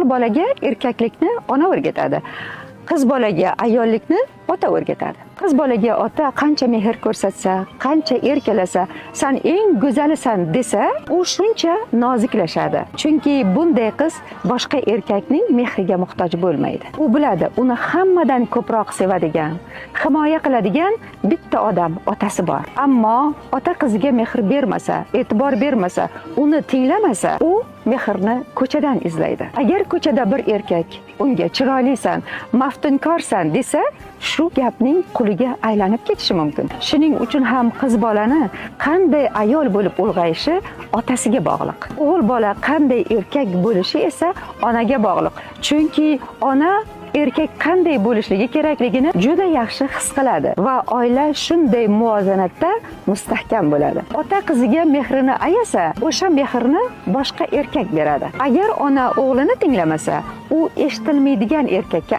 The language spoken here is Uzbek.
O'g'il bolaga erkaklikni ona o'rgatadi. Qiz bolaga ayollikni ota o'rgatadi. Qiz bolaga ota qancha mehr ko'rsatsa, qancha erkalasa, "San eng go'zalisan" desa, u shuncha noziklashadi. Chunki bunday qiz boshqa erkakning mehriga muhtoj bo'lmaydi. U biladi, uni hammadan ko'proq sevadigan, himoya qiladigan bitta odam, otasi bor. Ammo ota qiziga mehr bermasa, e'tibor bermasa, uni tinglamasa, u mehrni ko'chadan izlaydi. Agar ko'chada bir erkak unga "Chiroylisan, maftunkorsan" desa, shu gapning quliga aylanib ketishi mumkin. Shuning uchun ham qiz bolani qanday ayol bo'lib ulg'ayishi otasiga bog'liq. O'g'il bola qanday erkak bo'lishi esa onaga bog'liq. Chunki ona erkak qanday bo'lishligi kerakligini juda yaxshi his qiladi va oila shunday muvozanatda mustahkam bo'ladi. Ota qiziga mehrini ayasa, o'sha mehrni boshqa erkak beradi. Agar ona o'g'lini tinglamasa, u eshitilmaydigan erkakka